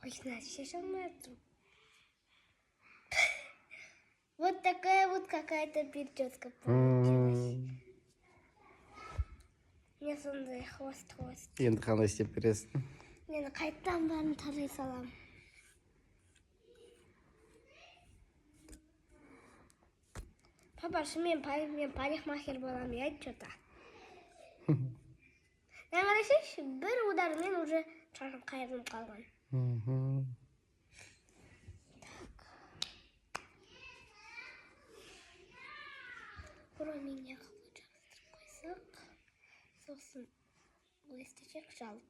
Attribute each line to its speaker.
Speaker 1: Ой, шеше алмай жатырмын. Вот такая вот какая-то прическа получилась. Мне сондай хвост хвост.
Speaker 2: Енді қалай істеп бересің?
Speaker 1: Мен қайтадан бәрін тарай саламын. Папа, шынымен мен парикмахер боламын, иә, че-то. Мына қарасайшы, бір удармен уже шашым қайырылып қалған. Бұрын не қылып жабыстырып қойсақ, сосын былай істесек, жалып.